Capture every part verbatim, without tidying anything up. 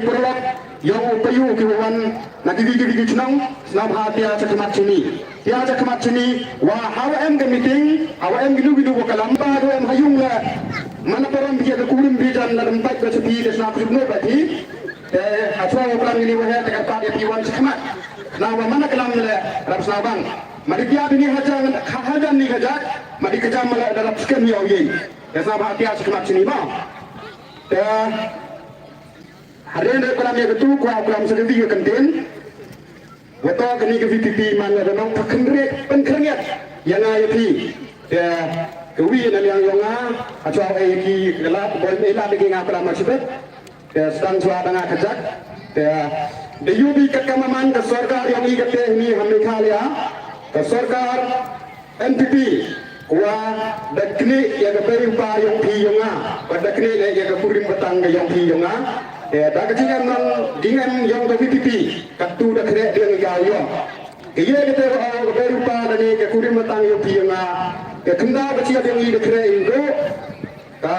Paralok, yong u payu ki wan na ki wi ki wi ki chnong, sngap ha tia cha khmat chini. Tia cha khmat chini, wa hawa em ka meeting, hawa em ki nu ki nu wa kalam ba du em hayung le. Mana param bi ya ka kurim bi jan na dam pai ka chapi ka sna kurim no ba ti. Te hachwa wa kalam ni wa he te ka pa ya pi wan cha khmat. Na wa mana kalam le, rap sna bang. Ma di tia bi ni hajan, ha-, hajan ni ka jak, ma di ka jam ma le da rap skem yo ye. Te sngap ha tia cha khmat chini ba. Te Hadien re u klam ya katu, kwah u klam sa ka wi ka kyntien. Wa toh kani ka V P P man la da nong pynkhynriat, pynkhynriat ya nga ya phi. Te ka wi na liang yong nga, ha chwa e ki la, boi e la de ki nga klam ma chibet. Te sdang chwa da nga kajak. Te da yu bi ka kamaman ka sorkar yong i ka te ni ha Meghalaya. Ka sorkar N P P, wa da knieh ya ka bei u pa yong phi yong nga, wa da knieh le ya ka kurim batang ka yong phi yong nga. Te da ka jingem nong, jingem yong ka V P P, katu da khreh biang i ka u yoh. Ka ye ka te wa ka bei u pa da ne ka kurim batang yong phi yong nga. Ka khyndaw ka chiat yong i da khreh i u. Ka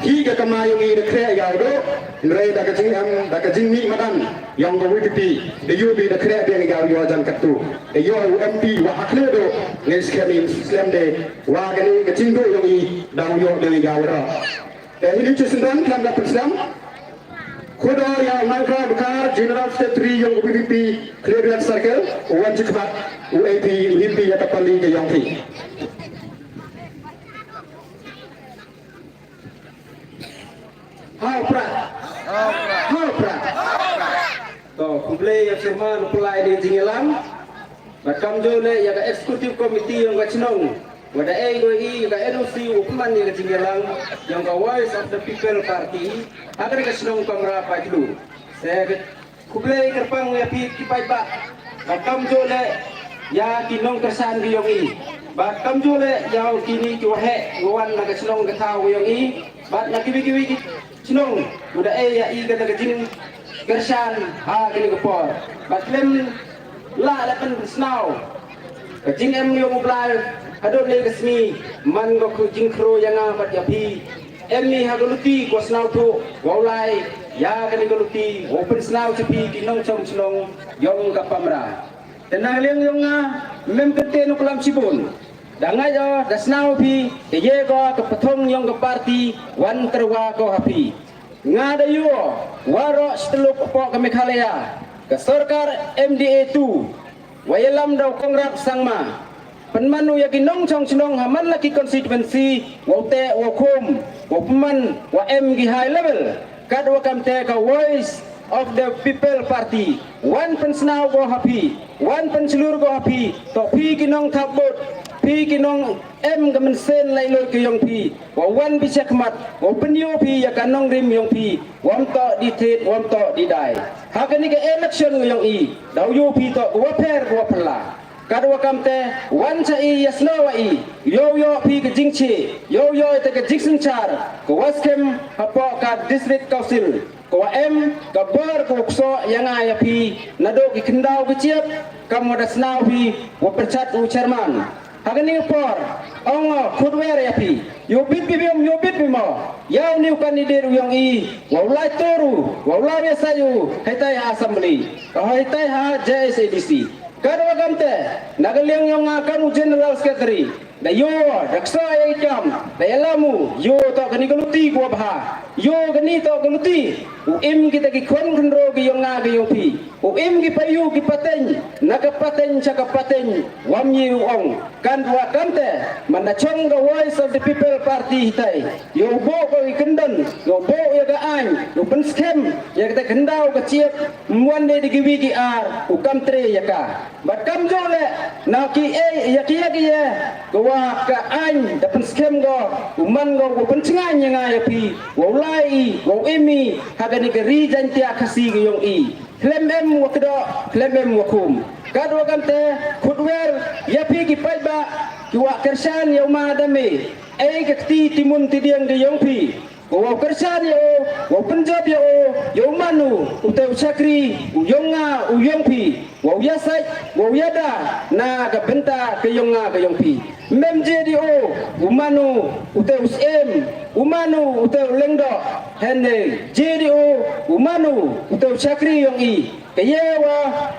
hi ka kamai yong i da khreh ya u do, hynrei da ka jingem, da ka jingmih madan yong ka V P P, da yu bi da khreh biang ya u yoh jan katu. Da yoh u M P wa ha khleh do, ngai skhem i slem de, wa kani ka jingduh yong i, da u yoh biang ya u ro. Te hini chu syndon, klam da pynslem. Khudo ya u Nangkra Dkhar, General Secretary yong ka V P P, Khliehriat Circle, u wan chi khmat, u A P, u him phi ya ka pali ka yong phi. Hau pra. Hau pra. To, khublei ya chairman u pynlai ni jingyalang. Bad kamjooh le ya ka executive committee yong ka chnong. Wa da e ko i ya ka N O C u pynman ya ka jingyalang yong ka Voice of the People Party. Ha ka chnong Kamra Paitlu. Se ka Khublei kyrpang ya phi ki paidbah. Bad kamjooh le ya ki nongkyrshan ki yong i. Bad kamjooh le ya kini ki waheh wa wan na ka chnong ka thaw yong i. Bad na kiwi kiwi ki chnong, u da e ya i kata ka jingkyrshan ha kini ka por. Bad khlem lah le pynsngaw ka jingem yong u Blai hadooh ne ka sngi, man ko ka jingkhro ya nga bad ya phi. Em i ha ka luti ko sngewthuh, wow lai ya kani ka luti, wow pynsngaw cha phi ki nongchong chnong yong ka Pamra. Te na liang yong nga, mem kynthei nu klam chibun. Da ngait o, da sngaw phi, te ye ko ka pathong yong ka party, wan tyrwa ko ha phi. Nga da yoo, waroh stluk pok ka Meghalaya, ka sorkar M D A two, wa yalam da u Conrad Sangma. Pynman u ya ki nongchong chnong ha man la ki constituency, wow teh, wow khum, wow pynman, wa em ki high level. Katwa kamte ka Voice of the People Party. Wan pynsngaw ko ha phi, wan pynchlur ko ha phi, to phi ki nongthap vote, phi ki nong em ka mynsiem lai loi ki yong phi, wa wan bi chakmat, wa pynyoh phi ya ka nongrim yong phi, wam toh di thied, wam toh di dai. Ha kani ka election yong i, daw yoh phi toh wa pher wa phylla. Katwa kamte, wan cha i ya snoh wa i, yow yoh phi ka jingchi, yow yoh te ka jingsynchar, ka wa skhem hapoh ka District Council. Ka wa em ka bor ka wa ksoh ya nga ya phi, nadooh ki khyndaw ki chiap, kam wa da sngaw phi, wa pyrchat u chairman. Ha kani ka por, ong o khut wer ya phi, yow bit bi biom, yow bit bi mo, ya u ni u candidate u yong i, wow lai tur u, wow lai ya sa u, heitai ha assembly, ka heitai ha J S A D C. Katwa kamte, na ka liang yong nga kam u general secretary, da yoo, da ksoh ya i kam, da yalam u, yoo toh kani ka luti ko wa bha, yoo kani toh ka luti, u im kita ki khon khynro ki yong nga ki yong phi, u im ki payu ki pateng, na ka pateng cha ka pateng, wam ye u ong, katwa kamte, man da chong ka Voice of the People Party hitai, yow booh ko i kyndon, yow booh ya ka aiñ, yow pynskhem, ya kita khyndaw ka chiap, mwan de di ki wi ki ar, u kam tre ya ka. Bad kamjooh le, na ki e, ya ki ya ki ye, ka wa ka aiñ, da pynskhem ko, u man ko, u pynchngañ ya nga ya phi, wow lai i, wow im i, ha kani ka ri Jaiñtia Khasi ka yong i. Khlem em wa kdoh, khlem em wa khum. Katwa kamte, khut wer, ya phi ki paidbah, ki wa kyrshan ya u ma da me, e ka kti timun tidiang ka yong phi. Wow kyrshan ya o, wow pynjop ya o, yow man u, u tæ u chakri, u yong nga, u yong phi, wow yasait, wow yada, na ka bynta ka yong nga ka yong phi. Ym em je di o, u man u, u tæ u syiem, u man u, u tæ u lyngdoh, hynne, je di o, u man u, u tæ u chakri yong i, ka ye wa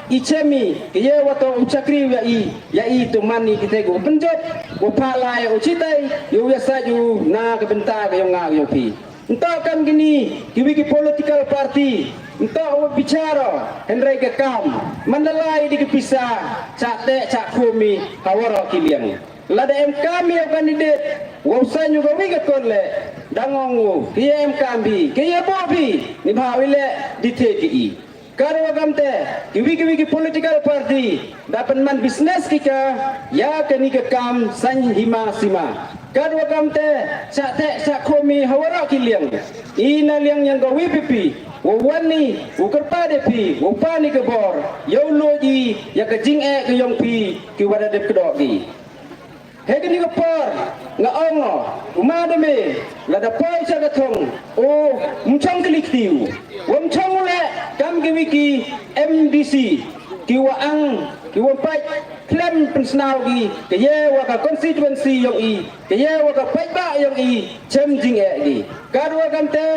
i chem i, ka ye wa toh u chakri ya i, ya i toh man i kitæ ko pynjop, wow pha lai o chitai, yow yasait u, na ka bynta ka yong nga ka yong phi. Ymtoh kam kini, kiwi ki political party, ymtoh wa bichar o, hynrei ka kam, man da lai di ki pisa, chah tæ, chah khum i, ha waroh ki liang. Lada em kam yow candidate, wow saiñ u kawi ka kot leh, dang ong u, ki ye em kam phi, ki ye booh phi, neibhah wi leh, di thied ki i. Katwa kamtæ, kiwi kiwi ki political party, da pynman business ki ka, ya kani ka kam saiñ hima sima. Katwa kamtæ, chah tæ, chah khum i, ha waroh ki liang. I na liang yong ka VPP, wow wan i, wow kyrpad ya phi, wow pan i ka bor, yow looid i, ya ka jingeh ka yong phi, kiwa da dep kdoh ki. Hei kani ka por, nga ong o, u ma da me, lada poi cha ka thong, o, ym chong kli kti u. Wym chong u leh, kam kiwi ki MDC, kiwa ang, kiwa pait, khlem pynsñiaw ki, ka ye wa ka constituency yong i, ka ye wa ka paidbah yong i, chem jingeh ki. Katwa kamtæ,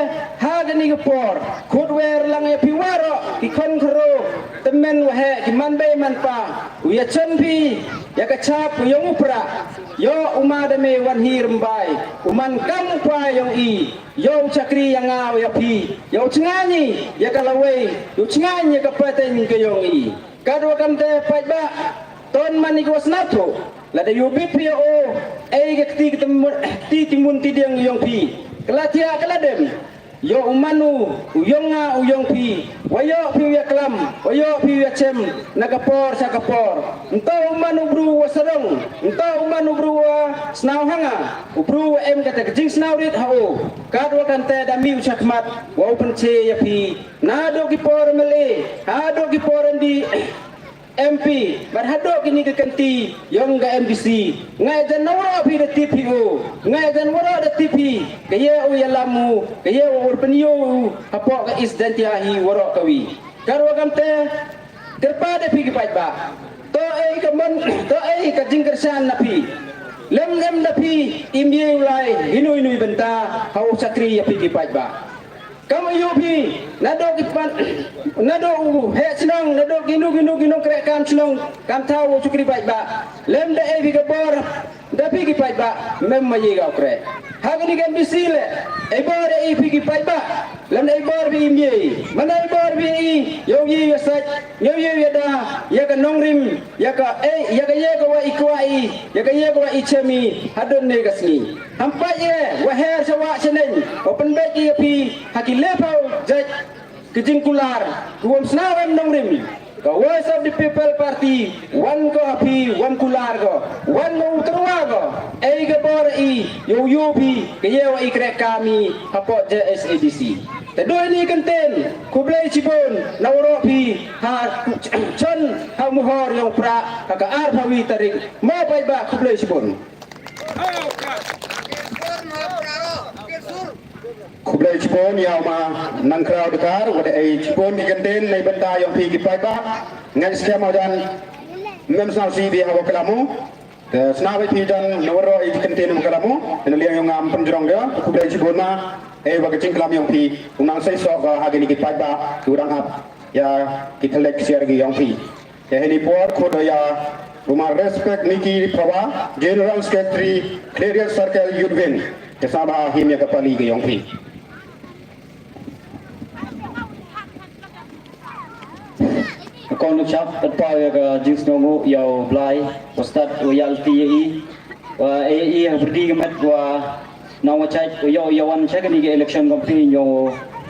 ha kani ka por, khut wer lang ya phi waroh, ki khon khynroo, tymmen waheh, ki manbei manpa, u yachon phi, ya ka chap, u yong u prah, yow u ma da me Wanhi Rymbai, u man kam u pa yong i, yow chakri ya nga wa ya phi, yow chngaiñ i, ya ka lawei, yow chngaiñ ya ka pateiñ ka yong i. Katwa kamtæ paidbah, to man i kiwa sñiawthooh, lada yow bit phi ya o, ei ka kti ki tymmun, kti ki mun kti diang yong phi, ka la thiah ka la dem, yow u man u, u yong nga u yong phi, wa yoh phi u yaklam, wa yoh phi u yachem, na ka por cha ka por. Ymtoh u man u bru wa sarong, ymtoh u man u bru wa sñiaw ha nga, u bru wa em katæ ka jingsñiawrit ha o. Katwa kamtæ da mih u chakhmat, wow pynche ya phi, nadooh ki por MLA, hadooh ki por MD, MP, bad hadooh kini ki kynti, yong ka MDC. Ngait jan waroh phi da tip phi o, ngait jan waroh da tip phi, ka ye u yalam u, ka ye u pynyoh u, hapoh ka East Jaintia hi waroh kawi. Katwa kamtæ, kyrpad ya phi ki paidbah. Toh ei ka mon, toh ei ka jingkyrshan na phi. Lym em da phi, ym ye u lai, hinu hinu i bynta, ha u chakri ya phi ki paidbah. Kam u yoo phi, nadooh ki pan, nadooh u heh chnong, nadooh kinu kinu ki nongkrehkaam chnong, kam thaw u chakri paidbah. Lym da e phi ka bor, da phi ki paidbah, ym em ma ye ka u kreh. Ha kani ka MDC leh, e bor e phi ki paidbah, lym da e bor phi ym ye. Man e bor phi i, yow ye yasait, yow ye yada, ya ka nongrim, ya ka e, ya ka ye kawa i kwah i, ya ka ye kawa i chem i, hadooh ynne ka sngi. Ham pait ye, wa her cha wah chaneiñ, wa pynbeit ya phi, ha ki lephaw jait, ki jingkular, kiwym sñiaw em nongrim. Ka Voice of the People Party, wan ko ha phi, wan kular ko, wan ko u tyrwa ko, ei ka bor i, yow yoo phi, ka ye wa i krehkaam i, hapoh JHADC. Tæ dooh ini kyntien, khublei chiboon, na waroh phi, ha, chon, ha u mohor yong u prah, ha ka arphaw wi tarik, mo paidbah khublei chiboon. Khublei chiboon ya u ma Nangkhraw Dkhar, wa da e chiboon ki kyntien neibynta yong phi ki paidbah. Ngait skhem o jan ym em sñiawsih phi hawa klam o. Te sñiawbha phi jan na waroh i kyntien wa klam o. Ina liang yong nga ym pynjrong de, khublei chiboon ma, e wa ka jingklam yong phi u nang seisoh ka ha kini ki paidbah kiwa dang ap ya ki thylliej ksiar ki yong phi. Te heini por khut o ya u ma Respect Nicky Phawa, General Secretary, Khliehriat Circle Youth Wing. Te sñiawbha him ya ka pali ka yong phi. Ka kong u chap, pynpaw ya ka jingsngewnguh ya u Blai, wa stad wa yalti ya i, wa e i hapyrdi ka met wa nang wa chait, wa yoh yawan cha kani ka election campaign yong u,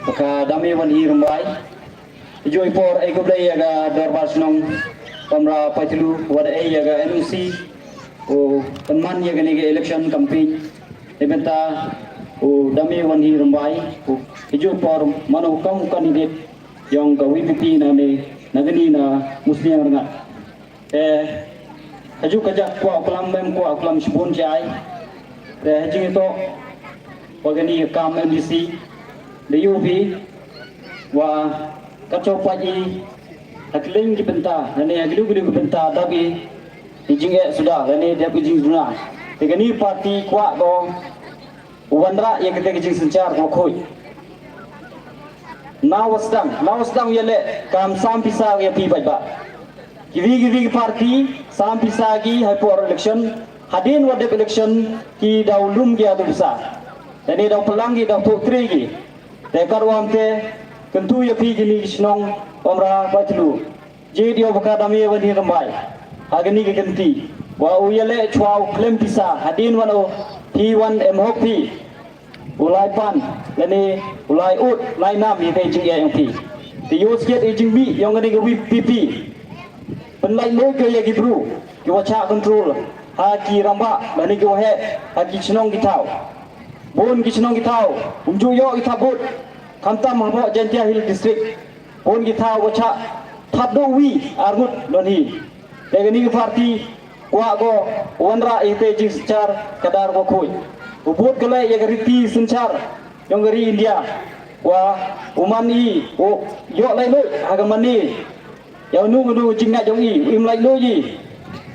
wa ka Dame Wanhi Rymbai. Jooh i por e khublei ya ka Dorbar Chnong Pamra Paithlu, wa da e ya ka NOC, u pynman ya kani ka election campaign. Neibynta u Dame Wanhi Rymbai, u, i jooh i por man u kam u candidate yong ka VPP na ne, na kani na Musniang Rngat. Te, haju ka jak kwah u klam, ym kwah u klam chiboon chai. Te, haju i toh, Wa kani ka kam M D C da yoo phi wa ka chooh pait i ha kylleiñ ki bynta, lane ha kylleiñ ki bynta da bi i jingeh suda lane da bi i jingduna. Te kani party kwah ko u wanrah ya kate ka jingsynchar ko khoi. Nawa sdang, nawa sdang ya le kam sam pisa ya phi bait ba. Kiwi kiwi ki party sam pisa ki ha por election, hadien wa dep election ki daw lum ki adu pisa. Te ni daw pelang ki daw thok tri ki. Te kat wa te kyntu ya phi kini ki chnong Umra Paitlu. Jid yow baka dami wa ni rambai. Ha kini ki kynti. Wa u ya le chwa u klem pisa hadien wa no phi wan em hok phi. U lai pan, lane u lai ut, lai nam i te jingeh yong phi. Te yoo sket i jingbi yong kani ka V P P. Pynlait loi ko ya ki bru ki wa chah control ha ki ramba, lane ki wa heh ha ki chnong ki thaw. Bun ki chnong ki thaw, um ju yoh ki thaw bud, khamtam ha mo Jaintia Hill District. Bun ki thaw wa chah thap do wi arngut don hi. Te kani ka party kwah ko wanrah i te jingsynchar ka dar ko khoi. U bud ka le ya ka riti synchar yong ka ri India. Wa u man i u yoh lai loi ha ka man i. Ya u nu u nu jingngait yong i, u im lai loi i.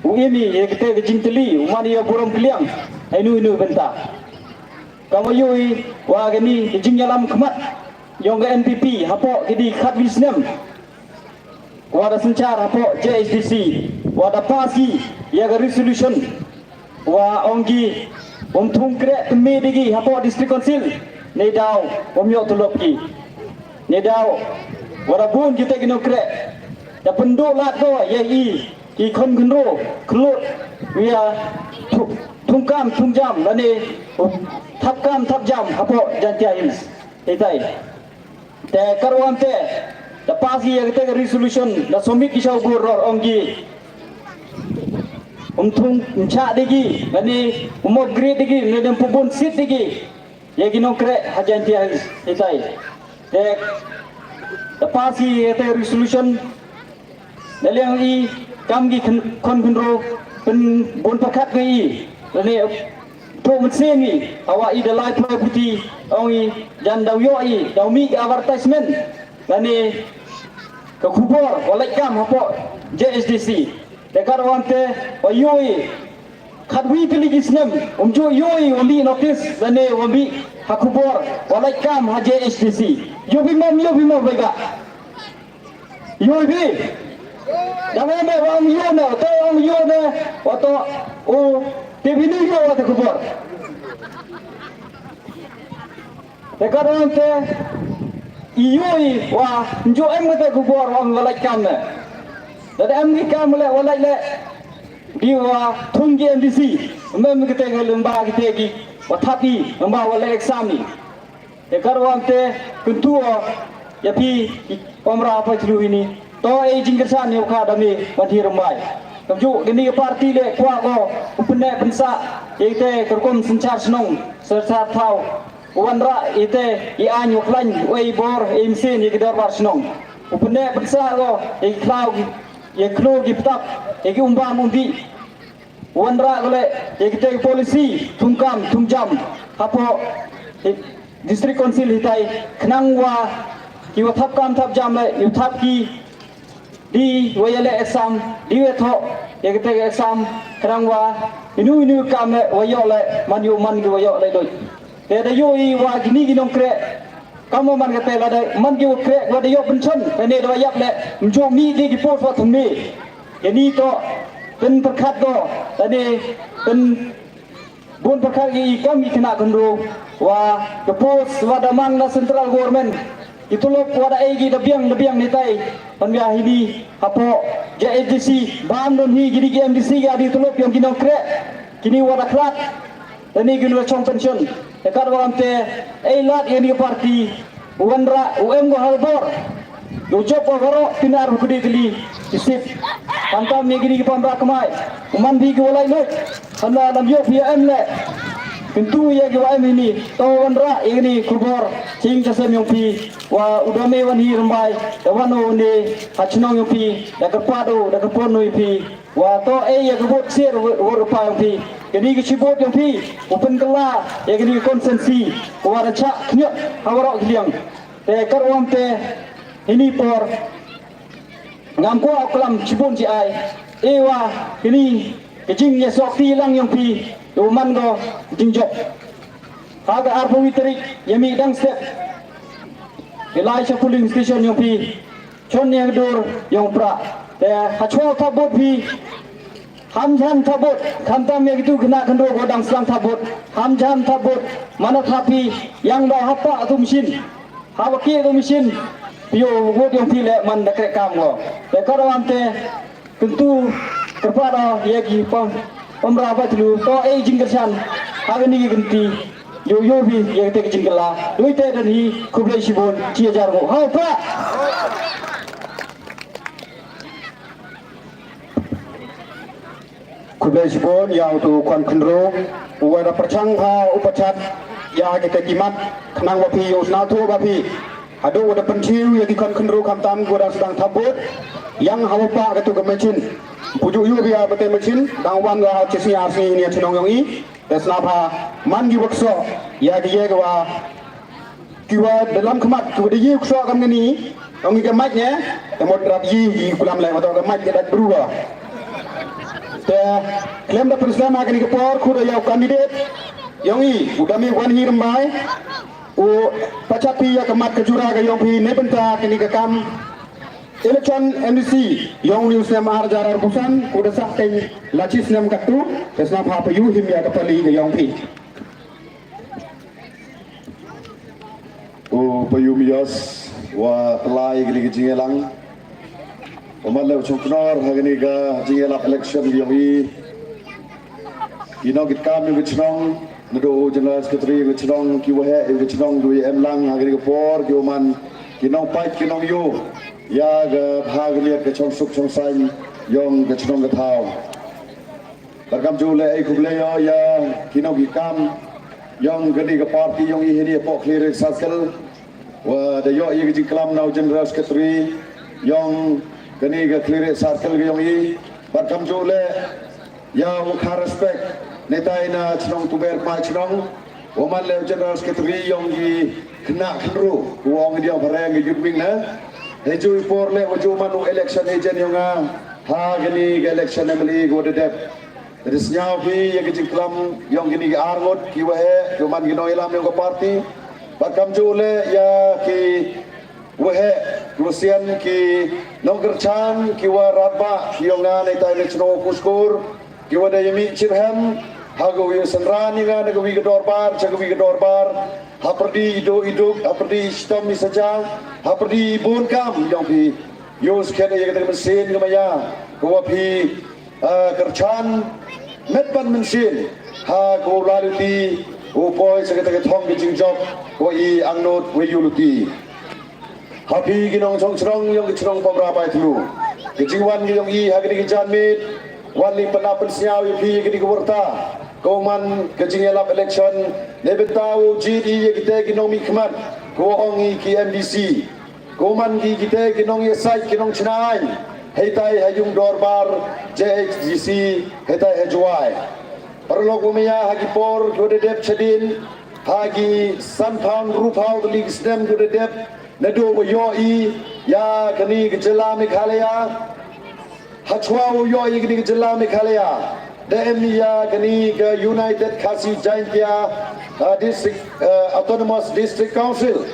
U im i ya kate ka jingtylli, u man i ya burom kylliang. Ai nu nu bynta. Ka wa yoo i wa kani ka jingyalam khmat yong ka N P P hapoh ki di khatwi snem. Wa da synchar hapoh J H D C, wa da pass i ya ka resolution, wa ong ki, um thung kreh tmi di ki hapoh District Council, ne daw um yoh tulop ki. Ne daw wa da bun ki te ki nongkreh, da pynduh lad ko ya i ki khon khynro, khlut, ya thu-, thung kam thung jam, lane, um, thap kam thap jam hapoh Jaintia Hills. Itai. Te kat wa te da pass i ya kate ka resolution, da submit ki cha u bor ror, ong ki, um thung, um chah di ki, lane um upgrade di ki, lane um pubun seat di ki ya ki nongkreh ha Jaintia Hills. Itai. Te da pass i ya kate ka resolution. Da liang i kam ki khon khynro pynbun pyrkhat ko i, lane to mynsiem i, hawa i da lai pyrkhat puthi, ong i, jan daw yoh i, daw mih ka advertisement, lane ka khubor wa lait kam hapoh J H D C. Te kat wa te wa yoo i, khatwi tylli ki snem um ju yoo i wa mih notice, lane wa mih ha khubor wa lait kam ha J H D C. Yoo phi mo, yoo phi mo bait ba. Yoo phi. Da me me wa ong yoo ne, te ong yoo ne, wa to, u, te phi ni yoo wa te khubor. Te kat wa te i yoo i wa nju em kate khubor wa ong wa lait kam ne. Da em ki kam le wa lait le. Di wa thung ki M D C, mem kate ka lymba kate ki wa thap i, lymba wa le exam i. Te kat wa te kyntu o ya phi ki Umra Paitlu ini. To e jingkyrsan yow ka dami wa thi rambai. Kam ju kani ka party le kwah ko u pynneh pynsah ya te ka rukom synchar chnong, synchar thaw. U wanrah i te i aiñ wa khlaiñ, u e bor, e mynsiem ya ki dorbar chnong. U pynneh pynsah ko ya ki khlaw, ya khloo ki btap, ya ki umbam umdih. Wanrah ko le ya kite ki policy thung kam thung jam hapoh, eh, District Council hitai, khnang wa ki wa thap kam thap jam le yow thap ki di wa ya le exam, di wa thoh ya kite ki exam, khnang wa inu inu kam le wa yoh le, man yow man ki wa yoh le doi. Te da yoo i wa kini ki nongkreh, kam wa man kate, lada man ki wa kreh wa da yoh pynchon, ne da wa yap le, mjooh mih di ki post wa thung ni. Kini to pynpyrkhat ko, lane pynbun pyrkhat ki kam ki khynnah khynroo, wa ka post wa da mang na central government, ki tulop wa da e ki da biang da biang ni tai. Pan ya hini hapoh J H D C, bam don hi kini ki M D C ya di tulop yong ki nongkreh, kini wa da khlad. Lane ki nwa chong pension. Te kat wa te, e lad ya ni party, u wanrah, u em ko halbor. Yow jop wa waroh, pinar u kdi kli, ki sip. Khamtam ya kini ki pamra kmai. U man bi ki wa lai lut. Khamtam lam yoh phi ya em le. Kyntu ya ki wa em ini, to wanrah ya kini khubor ching ka sem yong phi, wa u Dame Wanhir Rymbai da wan u ne ha chnong yong phi, da kyrpad u, da kyrpon u ya phi, wa to e ya ka vote sir, vote rupa yong phi. Kini ki chi vote yong phi u pynkylla ya kini ki constituency, wa da chah khñiot ha waroh ki liang. Te kat wam te ini por ngam kwah u klam chibun chi ai, e wa kini ka jingyasoh kti lang yong phi u man ko jingjop. Ha ka arphaw wi tarik ya mih dang step, ki lai cha polling station yong phi, chon ya ka dur yong Prah. Te ha chwa thap vote phi, ham jam thap vote, khamtam ya kitu khynnah khynroo ko dang sdang thap vote, ham jam thap vote, mana thap phi, yang bai hapa tu machine, ha wa ki tu machine, phi u vote yong phi le man da kreh kam ko. Te ka rawam te, kyntu kyrpad o ya ki pom, pom ra ba tlu, to e jingkyrshan ha kani ki kynti, yow yow phi ya kate ki jingkylla. Dei te don hi, khublei chibun, chi hajar nguh. Hau Prah. Khublei chibun ya utu u khon khynroo, u wa da pyrchang ha u pyrchat ya kate ki mat, khnang wa phi u sñiawthooh wa phi haduh wa da pynchiw ya ki khon khynroo khamtam ko dang sdang thap vote, yang ha wa pa katu ka machine. Puju yu ya bate machine, dang wan ko ha chi sngi ar sngi ini ya chnong yong i. Te sñiawbha man ki wa ksoh ya ki ye ki wa, ki wa da lam khmat, ki wa da ye ksoh kam kani, yong i ka mait ne, te mut rap ye ki kulam le, wa to ka mait ka dak bru wa. Te khlem da pynslem ha kani ka por, khuda ya u candidate yong i, u Dame Wanhir Rymbai, u pyrchat phi ya ka mat ka jura ka yong phi neibynta kani ka kam election M D C yong uni u snem ar hajar arphaw san, u da sah teng la chi snem katu, te sñiawbha phi u him ya ka pali ka yong phi. U Payum Yos, wa pynlai kani ka jingyalang. U man le u chongknor ha kani ka jingyalap election ka yong i. Ki nongkitkam yong ka chnong, naduh u General Secretary yong ka chnong, ki waheh yong ka chnong, ki wa em lang ha kani ka por, ki wa man ki nongpait, ki nongyoo ya ka bha ka miat, ka chongsuk chongsaiñ yong ka chnong ka thaw. Bad kamjooh le e khublei o ya ki nongkitkam yong kani ka party yong i heini hapoh Khliehriat Circle, wa da yoh ya ka jingklam na u General Secretary yong kani ka Khliehriat Circle ka yong i. Bad kamjooh le ya u kha respect, neitai na chnong Tuber Kmai Chnong, wa man le u General Secretary yong ki khynnah khynroo, wa ong i diang phareng ka youth wing na. Heijooh i por le wa jooh man u election agent yong nga ha kani ka election M L A ka wa da dep. Te da sñiaw phi ya ka jingklam yong kini ki arngut ki waheh, ki wa man ki nongyalam yong ka party. Bad kamjooh le ya ki waheh, ki wa sian, ki nongkyrchaan, ki wa radbah ki yong nga neitai na chnong Kuskur, ki wa da ya mih chirhem ha ka wi u synran ya nga na ka wi ka dorbar cha ka wi ka dorbar, hapyrdi i duk i duk, hapyrdi i chitom i saja, hapyrdi i bun kam yong phi. Yow skhet ya kata ka mynsiem ka maya ka wa phi, ah, kyrchaan met ban mynsiem ha ka wa u lai luti, u poi sa kata ka thong ka jingjop ka wa i angnud wa yoh luti. Ha phi ki nongchong chnong yong ka chnong Pamra Paithlu, ka jingwan ka yong i ha kani ka janmiet, wan i pynnap pynsñiaw ya phi ya kani ka warta ka wa man ka jingyalap election neibynta wow jied i ya kite ki nongmihkhmat ka wa ong i ki M D C, ka wa man ki kite ki nongyasaid, ki nongchna aiñ heitai ha yung dorbar J H D C heitai ha Jowai. Paralok wa maya, ha ki por ki wa da dep chadien, ha ki sanphaw ynruphaw tylli ki snem ki wa da dep, naduh wa yoh i ya kani ka jylla Meghalaya, hachwa wow yoh i ya kani ka jylla Meghalaya, da em i ya kani ka United Khasi Jaintia, uh, District, uh, Autonomous District Council.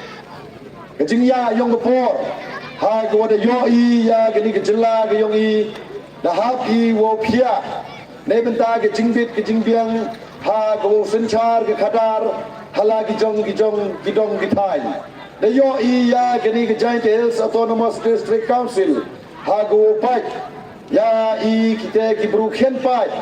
Ka jingya yong ka por, ha ka wa da yoh i ya kani ka jylla ka yong i, da hap i wow phiah neibynta ka jingbit ka jingbiang ha ka wow synchaar ka khadar ha la ki jong ki jong ki dong ki thaiñ. Da yoh i ya kani ka Jaintia Hills Autonomous District Council ha ka wow pait ya i kite ki bru khian paid,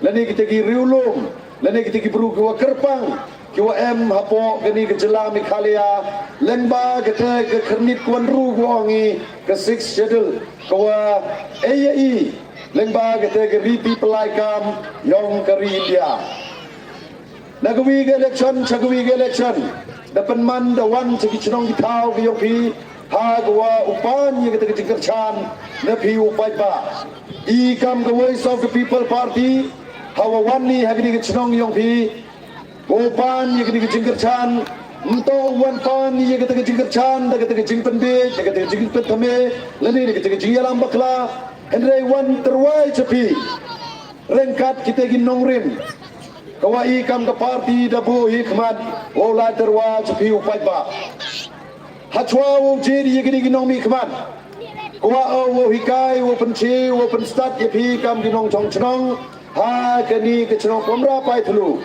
lane kite ki riewlum, lane kite ki bru ki wa kyrpang, ki wa em hapoh kani ka jylla Meghalaya, lyngba kate ka khyrnit ka wa ynru ka wa ong i ka Sixth Schedule, ka wa e ya i lyngba kate ka riti pynlai kam yong ka ri India. Na kawi ka election cha kawi ka election, da pynman da wan cha ki chnong ki thaw ki yong phi, ha kawa u pan ya kata ka jingkyrchan na phi u paidbah. I kam ka Voice of the People Party, hawa wan ni ha kini ka chnong yong phi, u pan ya kini ka jingkyrchan. Ym toh u wan pan ya kata ka jingkyrchan da kata ka jingpynbeit, da kata ka jingpynthame, lane da kata ka jingyalam bakla, hynrei wan tyrwa cha phi ryngkat kita ki nongrim. Kawa i kam ka party da buh hi khmat wow lai tyrwa cha phi u paidbah. Hachwa wow jied ya kini ki nongmihkhmat, kawa o wow hikai, wow pynche, wow pynstad ya phi kam ki nongchong chnong ha kani ka chnong Pamra Paithlu,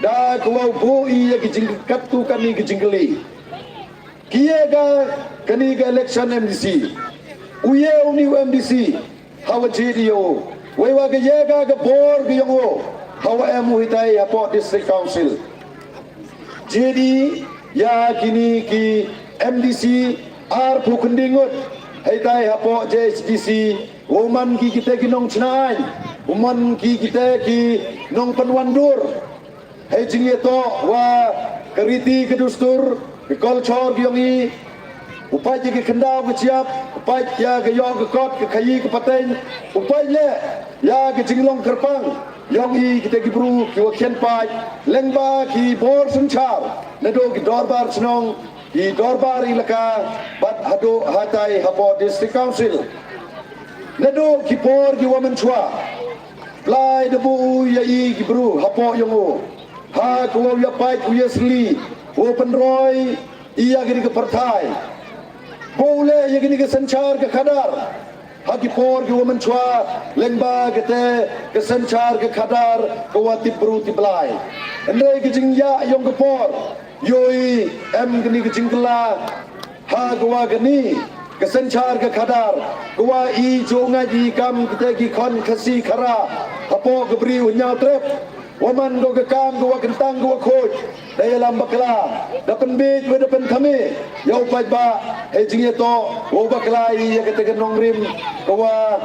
da kawa wow buh i ya ki jingkattu kani ki jingkylli. Ki ya ka kani ka election M D C, u ya u ni u M D C, hawa jied i ya u, wei wa ka ya ka ka bor ka yong u, hawa em u hitai hapoh District Council. Jied i ya kini ki M D C arphew khyndai ngut hitai hapoh J H D C, wow man ki kita ki nongchna aiñ, wow man ki kita ki nongpynwandur. Hei jingyatoh wa ka riti ka dustur, ka culture ki yong i, u pait ya ka khyndaw ka chiap, u pait ya ka yoh ka kot, ka khaii ka pateng, u pait leh ya ka jinglong kyrpang yong i kita ki bru kiwa khian pait, lyngba ki bor synchar, nadooh ki dorbar chnong, ki dorbar ilaka, bad hadooh hatai hapoh District Council. Nadooh ki por kiwa mynchwa, Blai da buh u ya i ki bru hapoh yong u, ha kawa u ya pait, u ya sli, wow pynroi i ya kini ka pyrthai. Buh u leh ya kini ka synchar ka khadar ha ki por kiwa mynchwa, lyngba kata ka synchar ka khadar kawa tip bru tip Blai. Hynrei ka jingyah yong ka por, yow i em kani ka jingkylla ha kawa kani ka synchar ka khadar, kawa i jooh ngait i kam kita ki khon Khasi Khara hapoh ka bri u Hynñiawtrep, wa man ko ka kam kawa kyntang kawa khooid, da yalam bakla, da pynbeit wa da pynthame ya u paidbah. Hei jingyatoh wow bakla i ya kata ka nongrim, kawa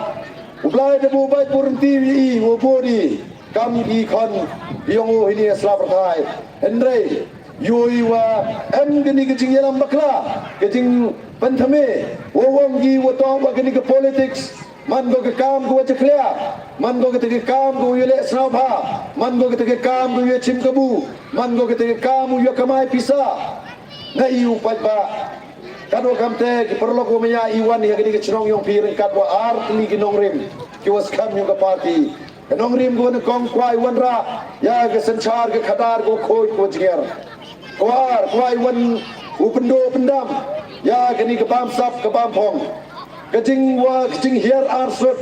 u Blai da buh bait buh rynti i wow bud i kam ki khon yong u heini ha sla pyrthai. Hynrei yow i wa em kani ka jingyalam bakla, ka jingpynthame, wow ong ki wa toh wa kani ka politics, man ko ka kam kawa jakhlia, man ko kata ka kam kawa ya leh sñiawbha, man ko kata ka kam kawa ya chim kabu, man ko kata ka kam kawa ya kamai pisa. Na i u paidbah, katwa kamte ki paralok wa maya, i wan ya kani ka chnong yong phi ryngkat wa ar tylli ki nongrim kiwa skhem yong ka party. Ka nongrim kawa nyngkong, kwah i wanrah ya ka synchar ka khadar kawa khooid kawa jngiar. Kawa ar, kwah i wan u pyndooh pyndam ya kani ka bamsap ka bamphong. Ka jingwa, ka jinghiar arsut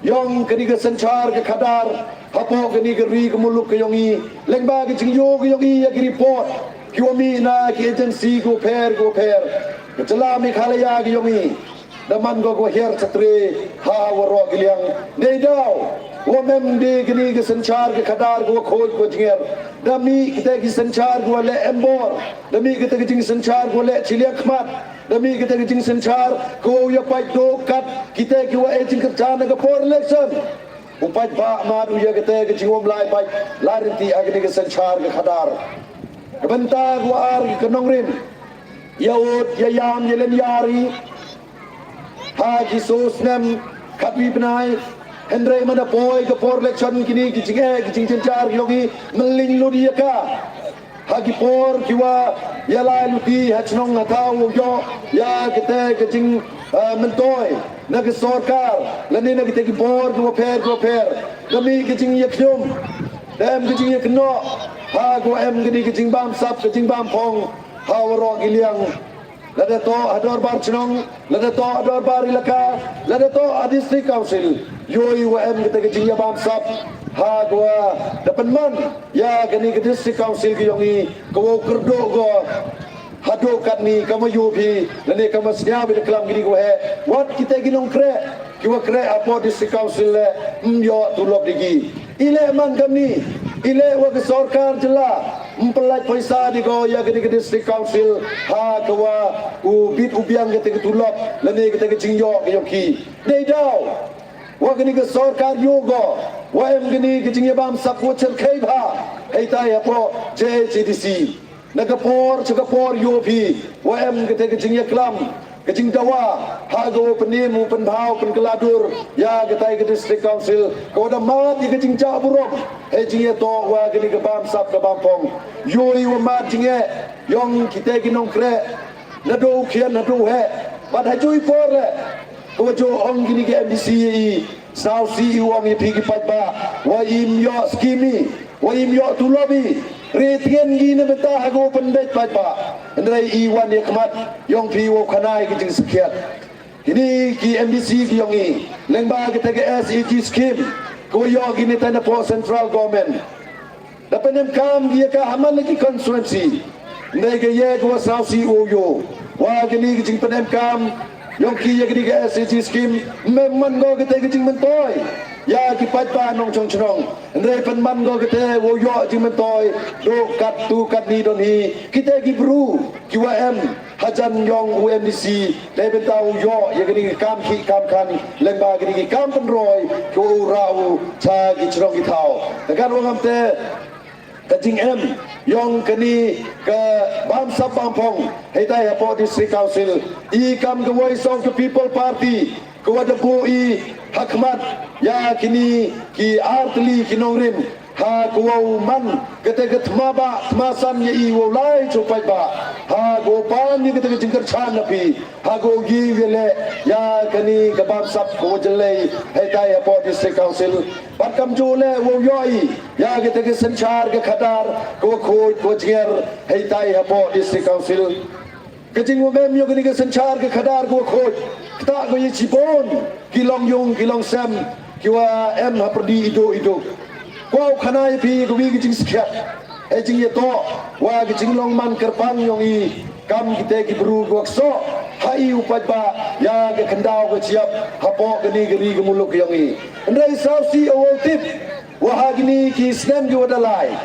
yong kani ka synchar ka khadar hapoh kani ka ri ka muluk ka yong i, lyngba ka jingyoo ka yong i ya ki report kiwa mih na ki agency kiwa pher kiwa pher, ka jylla Meghalaya ka yong i, da man ko kawa hiar chatre ha waroh ki liang. Neidaw wa ym em de kani ka synchar ka khadar kawa khooid kawa jngiar, da mih kita ki synchar kawa leh embor, da mih kita ki jingsynchar kawa leh chiliang khmat, da mih kita ki jingsynchar kawa ya pait dooh kat kita kiwa e jingkyrchan na ka por election. U paidbah, mad u ya kata ka jingwym lai pait lai rynti ha kani ka synchar ka khadar. Ka bynta kawa ar, ka nongrim, ya ud ya yam ya lyniar i ha ki soo snem khatwi bnai. Hynrei man da poi ka por election, kini ki jingeh ki jingjynjar yong i, mylliñ lut i ya ka ha ki por kiwa ya lai lut i ha chnong ha thaw, wow yoh ya kata ka jing, ah, myntoi na ka sorkar lane na kita ki bor kiwa pher kiwa pher. Da mih ka jingyakhñium, da em ka jingyakynnoh ha kawa em kani ka jingbamsap ka jingbamphong ha waroh ki liang. Lada toh ha dorbar chnong, lada toh ha dorbar ilaka, lada toh ha District Council, yow i wa em kata ka jingyabamsap ha kawa da pynman ya kani ka District Council ka yong i, kawa u kyrduh ko hadooh katni, kamwa yoh phi lane kamwa sñiaw phi da klam kini kiwa heh. Wat kita ki nongkreh, kiwa kreh hapoh District Council leh ym yoh tulop de ki. I leh man kamni, i leh wa ka sorkar jylla ym pynlait poisa de ko ya kani ka District Council ha kawa u bit u biang kata ka tulop lane kata ka jingyoh ka yong ki. Neidaw wa kani ka sorkar yoh ko wa em kani ka jingyabamsap wa chyrkhei bha, Heitai hapoh J H A D C. Na ka por cha ka por yoh phi wa em kate ka jingyaklam, ka jingdawa, ha ka wow pynim, wow pynbha, wow pynkhladur ya katai ka District Council, ka wa da mad ya ka jingjah burom hei jingyatoh wa kani ka bamsap ka bamphong. Yoh i wa mad jingeh yong kite ki nongkreh nadooh u khian hadooh u heh. Bad ha jooh i por leh, ka wa jooh ong kini ki M D C ya i, sawsi i ong ya phi ki paidbah, wa im yoh scheme i, wa im yoh tulop i. Re tngen ki na bynta ha ka wow pynbeit paidbah. Hynrei i wan yakhmat yong phi wow khana i ki jingsakhiat. Kini ki M D C ki yong i, lyngba kata ka S A G scheme, ka wa yoh ki neitai napoh Central Government, da pynemkam ki ya ka ha man la ki constituency. Hynrei ka ya ka wa sawsi wow yoh wa kini ki jingpynemkam yong ki ya kini ka S A G scheme, ym man ko kate ka jingmyntoi ya ki paidbah nongchong chnong. Hynrei pynman ko kate wow yoh jingmyntoi dooh kattu katni don hi kite ki bru ki wa em hajan yong u M D C, na bynta u yoh ya kini ki kam khih kam khan, lyngba kini ki kam pynroi ki wa u rah u cha ki chnong ki thaw. Te kan wa ngam te, ka jingem yong kani ka bamsap bamphong heitai hapoh District Council, i kam ka Voice of the People Party, ka wa da buh i hakhmat ya kini ki artylli ki nongrim, ha ka wow man kata ka thma bah thma san ya i wow lai cha u paidbah, ha ka wow pan ya kata ka jingkyrchan na phi, ha ka wow ye wow leh ya kani ka bamsap ka wa jyllei heitai hapoh District Council. Bad kamjooh leh wow yoh i ya kata ka synchar ka khadar ka wa khuid ka wa jngiar heitai hapoh District Council. Ka jingwamem yong kani ka synchar ka khadar ka wa khuid, kata ka ya chibun ki longyung ki longsem ki wa em hapyrdi iduh iduh. Kwah u khana ya phi ka wi ka jingskhiat hei jingyatoh wa ka jinglong man kyrpang yong i kam kite ki bru ki wa ksoh ha i u paidbah ya ka khyndaw ka chiap hapoh kani ka ri ka muluk yong i. Hynrei sawsi u wow tip wa ha kini ki snem ki wa da lai,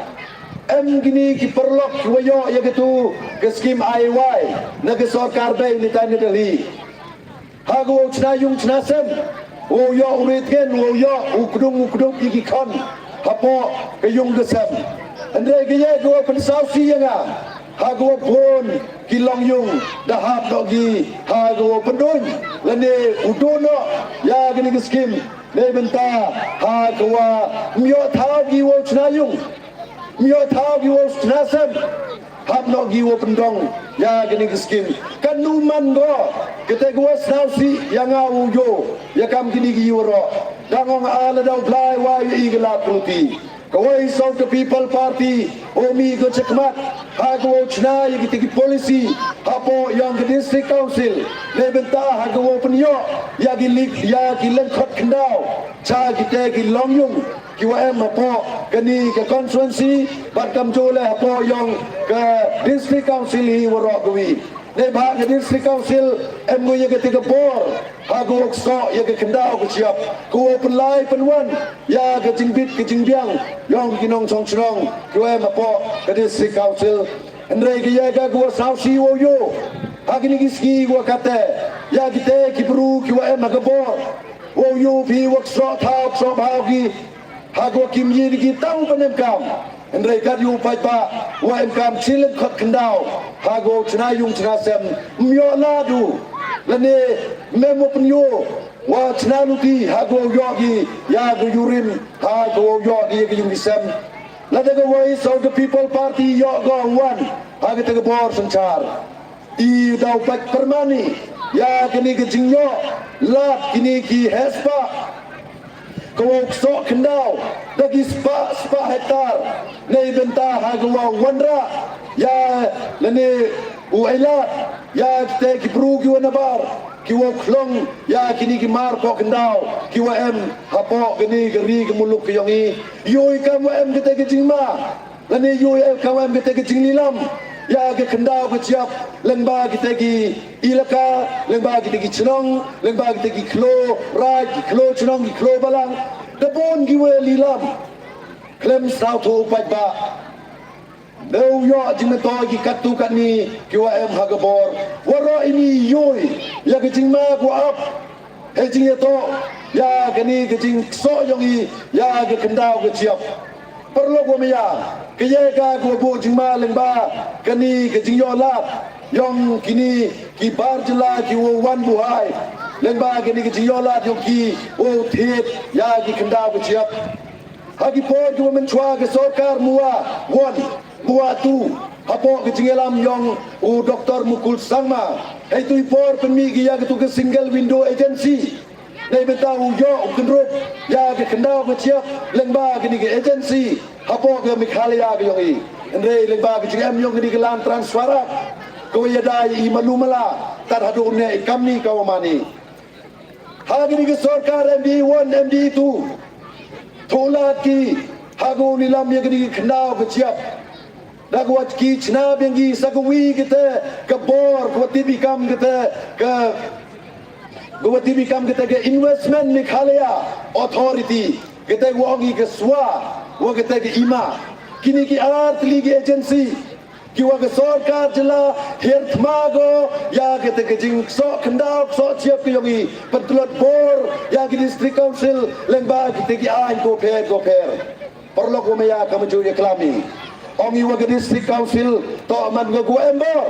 em kini ki paralok ki wa yoh ya katu ka scheme I Y na ka sorkar bei neitai na Delhi. Ha ka wow chna yung chna sem, wow yoh u re tngen, wow yoh u kdung u kdung ya ki khon hapoh ka yung ka sem. Hynrei ka ya ka wow pynsawsi ya nga, ha ka wow bun ki longyung da hap noh ki ha ka wow pynduh lane u duh noh ya kani ka scheme, na bynta ha ka wa ym yoh thaw ki wow chna yung, ym yoh thaw ki wow chna sem, hap noh ki wow pyndong ya kani ka scheme. Kan nu man ko kate ka wa sawsi ya nga wow yoh ya kam kini ki waroh. Dang ong a lada u Blai wa ya i ka lad ka luti. Ka Voice of the People Party, u mi ko chakhmat ha ka wow chna ya kite ki policy hapoh yong ka District Council, na bynta ha ka wow pynyoh ya ki lik ya ki lyngkhot khyndaw cha kite ki longyung ki wa em hapoh kani ka constituency, bad kamjooh leh hapoh yong ka District Council hi waroh ka wi. Neibhah ka District Council em ko ya kate ka bor ha ka wow ksoh ya ka khyndaw ka chiap, ka wow pynlai pynwan ya ka jingbit ka jingbiang yong ki nongchong chnong ki wa em hapoh ka District Council. Hynrei ka ya ka ka wa sawsi wow yoh ha kini ki sngi wa kate ya kite ki bru ki wa em ha ka bor, wow yoh phi wa ksoh thaw ksoh bhaw ki ha ka wa kim ye ni ki tang pynemkam. Hynrei kat yow paidbah wa em kam chi lyngkhot khyndaw ha ka wow chna yung chna sem, ym yoh lad u lane ym em wa pynyoh wa chna luti ha ka wow yoh ki ya ka yurim, ha ka wow yoh ki ya ka yung ki sem. Lada ka Voice of the People Party yoh ko wan ha kate ka bor synchar, i daw pat pyrmani ya kini ki jingyoh lad kini ki hespah ka wow ksoh khyndaw da ki spah spah hektar, na bynta ha ka wow wanrah ya lane u ai lad ya kite ki bru ki wa nabar, ki wow khlong ya kini ki mar poh khyndaw ki wa em hapoh kani ka ri ka muluk ka yong i. Yow i kam wa em kate ka jingma lane yow i kam wa em kate ka jinglilam ya ka khyndaw ka chiap lyngba kite ki ilaka, lyngba kite ki chnong, lyngba kite ki khloo raij, ki khloo chnong, ki khloo balang. Da bun ki wa lilam. Khlem sawthuh u paidbah, da u yoh jingmyntoi ki kattu katni ki wa em ha ka bor. Waroh ini yow i ya ka jingma ka wa ap hei jingyatoh ya kani ka jingksoh yong i ya ka khyndaw ka chiap. Paralok wa maya, ka ya ka ko bo jingma lyngba kani ka jingyoh lad yong kini ki bar jylla ki wow wan buhai, lyngba kani ka jingyoh lad yong ki wow thied ya ki khyndaw ka chiap. Ha ki por ki wa mynchwa ka sorkar MUA one, MUA two, hapoh ka jingyalam yong u Doctor Mukul Sangma, hei tu i por pynmih ki ya ka tu ka single window agency. Neibynta u yoh u kynrup ya ka khyndaw ka chiap lyngba kani ka agency hapoh ka Meghalaya ka yong i. Hynrei lyngba ka jingem yong kani ka Land Transfer Act, ka wa yada ya i malu mala, tad haduh ne i kamni ka wa mani. Ha kani ka sorkar MDA one, MDA two, thoh lad ki ha ka u lilam ya kani ka khyndaw ka chiap. Da ka wa ki chna biang ki sa ka wi kata ka bor, ka wa tip i kam kata ka, ka wa tip i kam kata ka Investment Meghalaya Authority, kata ka wa ong i ka SWA, wa kata ka IMA. Kini ki ar tylli ki agency ki wa ka sorkar jylla hiar thma ko ya kata ka jingksoh khyndaw ksoh chiap ka yong i, pyntlot bor ya ki District Council lyngba kata ki aiñ ko pher ko pher. Paralok wa maya, ka maju ya klam i, ong i wa ka District Council toh man ko ko em bor.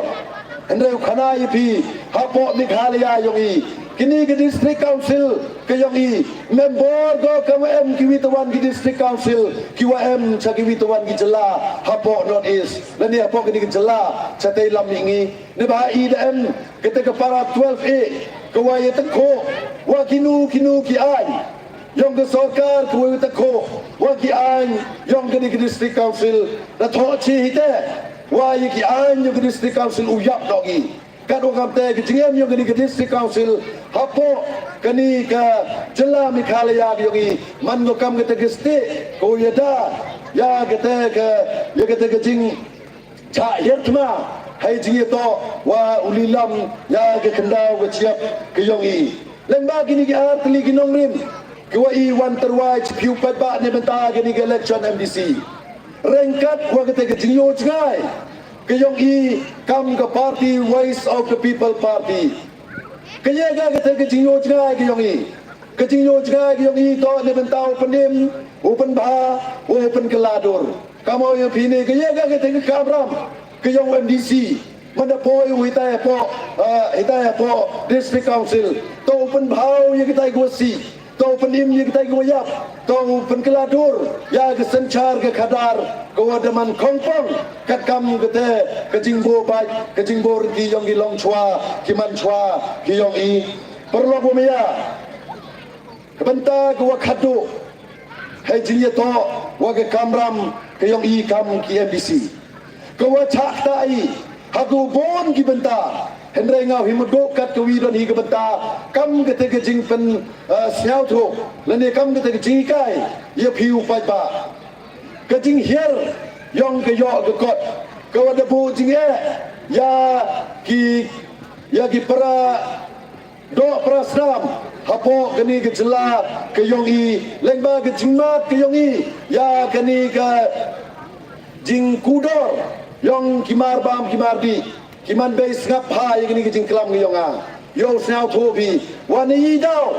Hynrei u khana ya phi, hapoh Meghalaya yong i, kini ka District Council ka yong i, member ko ka wa em ki wi tawan ki District Council, ki wa em cha ki wi tawan ki jylla hapoh North East, lane hapoh kani ka jylla chatei lam i ngi. Neibhah i da em kata ka para twelve A, ka wa ya takho wa kinu kinu ki aiñ yong ka sorkar, ka wa ya takho wa ki aiñ yong kani ka District Council. Da thoh chi hite wa ya ki aiñ yong ka District Council u yap noh ki. Kat wa kamte ka jingem yong kani ka District Council hapoh kani ka jylla Meghalaya ka yong i, man ko kam kata ka state ka wa yada ya kata ka, ya kata ka jing chah hiar thma hei jingyatoh wa u lilam ya ka khyndaw ka chiap ka yong i. Lyngba kini ki ar tylli ki nongrim ki wa i wan tyrwa chi phi u paidbah neibynta kani ka election MDC, ryngkat wa kata ka jingyoh jngai ka yong i kam ka party Voice of the People Party, ka ya ka kata ka jingyoh jngai ka yong i. Ka jingyoh jngai ka yong i toh neibynta u pynim, u pynbha, u pynkylla dur. Kam u ya phi ne ka ya ka kata ka kamram ka yong u MDC, man da poi u hitai hapoh, ah, hitai hapoh District Council, toh u pynbha u ya kitai ka wa sih, toh u pynim ya kitai ka wa yap, toh u pynkylla dur ya ka synchar ka khadar ka wa da man khongpong, kat kam kata ka jingboh bait, ka jingboh rynti yong ki longchwa, ki manchwa ki yong i. Paralok wa maya, ka bynta ka wa khadduh hei jingyatoh wa ka kamram ka yong i kam ki MDC, ka wa chah kta i ha ka bun ki bynta. Hynrei nga u hi muduk kat ka wi don hi ka bynta kam kata ka jingpyn, ah, sngewthuh, lane kam kata ka jinghikai ya phi u paidbah. Ka jinghiar yong ka yoh ka kot, ka wa da buh jingeh ya ki, ya ki para doh para snam hapoh kani ka jylla ka yong i, lyngba ka jingmad ka yong i ya kani ka jingkudor yong ki marbam ki mardih. Ki manbei, sngap bha ya kani ka jingklam ka yong nga. Yow sngewthuh phi, wa ne i daw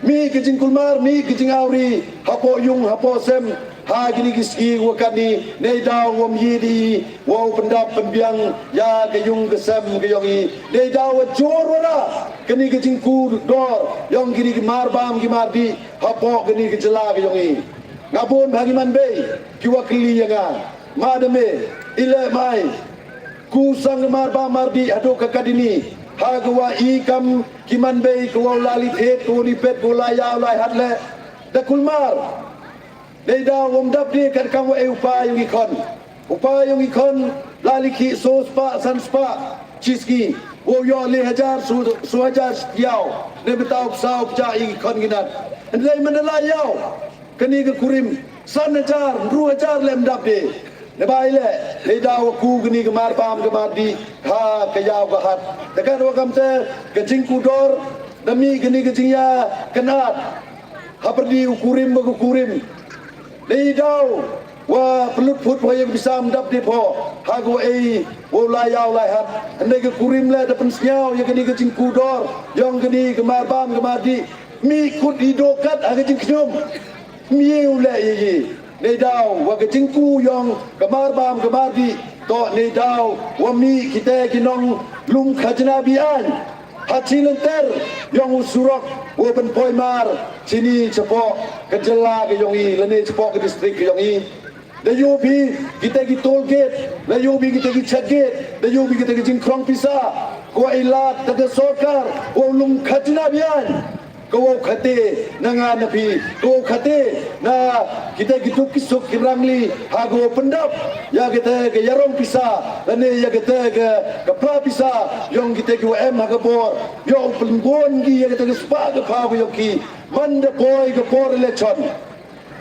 mih ka jingkulmar, mih ka jingawri hapoh yung hapoh sem ha kini ki sngi wa katni, neidaw wam ye di wow pyndap pynbiang ya ka yung ka sem ka yong i, neidaw wa jur wa ra kani ka jingkudor yong kini ki marbam ki mardih hapoh kani ka jylla ka yong i. Nga bun bha ki manbei ki wa kylli ya nga, ma da me, i leh mai, ku sang ka marbam mardih haduh ka katni, ha ka wa i kam ki manbei ka wow lali thied, ka wow li pet, ka wow lai yaw lai hat leh da kulmar. Neidaw wam dap de kat kam wa e u pa yong i khon. U pa yong i khon lali khih soo spah san spah chi sngi, wow yoh le hajar, soo, soo hajar yaw. Neibynta u psa u pjah i khon ki nat. Hynrei man da lai yaw kani ka kurim, san hajar, ynru hajar leh ym dap de. Neibhah i leh, neidaw wa ku kani ka marbam ka mardih ha ka yaw ka hat. Te kat wa kamte ka jingkudor, da mih kani ka jingya kynat hapyrdi u kurim wa ka kurim. Neidaw wa pynlut phut pho ya ka pisa, ym dap de pho ha ka wa e wow lai yaw lai hat. Hynrei ka kurim leh da pynsngew ya kani ka jingkudor yong kani ka marbam ka mardih. Mih kut i doh kat ha ka jingkhñium, mih u leh ya i. Neidaw wa ka jingku yong ka marbam ka mardi, toh neidaw wa mih kita ki nonglum khajna be-aiñ ha chi lynter yong u surok wow pynpoi mar chini chapoh ka jylla ka yong i, lane chapoh ka district ka yong i. Da yoh phi kita ki toll gate, da yoh phi kita ki check gate, da yoh phi kita ki jingkhrong pisa, ko i lad da ka sorkar wow lum khajna be-aiñ. Ka wow khate na nga na phi, ka wow khate na kita ki duk ki suk ki rangli, ha ka wow pyndap ya kita ka yarong pisa, lane ya kita ka, ka pla pisa yong kita ki wa em ha ka bor, yow pynbun ki ya kita ka spah ka phaw ka yong ki, man da poi ka por election.